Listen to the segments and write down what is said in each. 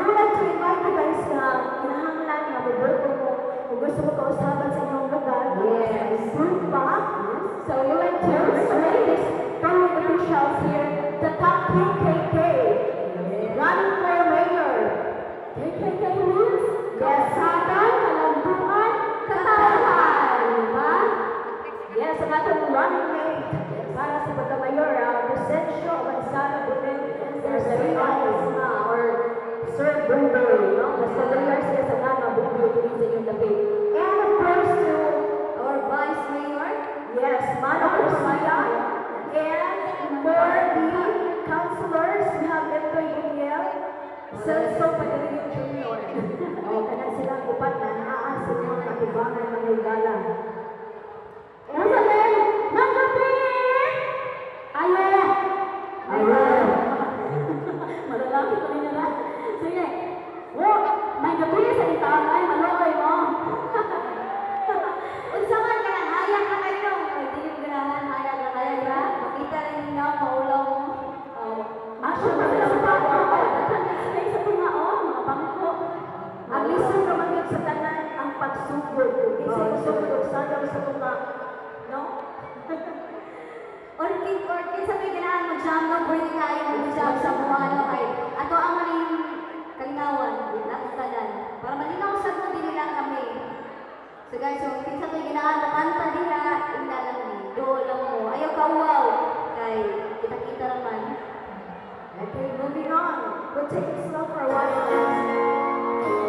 We would like to invite you guys na kinahanglan nga moboto mo kung gusto mo kausaban sa inyong lugar. Improve pa. So we would like to parade this following officials here. The top KKK running for mayor. KKK means Yes. Kausaban, Kalambuan, Katawhan. Diba? Yes, ang atong running mate para sa pagka-mayor, Vicencio Avanzada Bonel Garcia or Sir Buboy, no? Mas familiar siya sa nga Buboy dili sa inyong labi. And of course to Our Vice Mayor. Yes, Mano Garcia. And for the councilors, we have Emtoy Daniel, Celso Padilla Jr. O, kanang silang upat na naa sa inyong katibangan, mga higala. Unsa din? Nanggabi! Ayo! Ayo. Malalaki ko ninyo na. Sige. Wo, may gabi sa itaon ay maluoy mo. Unsa man kanang hayag na kayo, ay dili ganahan hayag na kayo ba? Makita rin ninyo maulaw mo. Oh. Asya ba sila sa tao? Oh, daghan ng space sa tunga oh, mga bangko. Ang lisod ra man gyud sa tanan ang pagsugod. Kinsa musugod og sagaw sa tunga, no? Or kinsa may ganahan mo jam, no, pwede kayo mo jam sa buwan, no, kay ato ang maning kalingawan natong tanan. Para malinaw sa mo, dili lang kami. So guys, so kinsa may ganahan mo kanta diha, ingna lang ni. Duol lang mo. Ayaw kauwaw kay kita-kita raman. Okay, moving on. We'll take it slow for a while.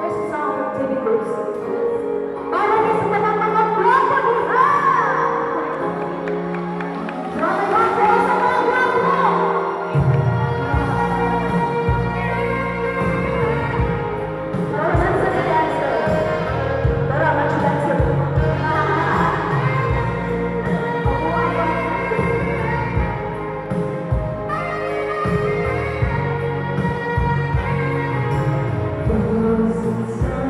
Here's a song from TV Groups. Para ni sa tanang mga gwapo diha! Sa mga gwapo, sa mga gwapo! Tara, Sa dancer. Tara, match dancer. Was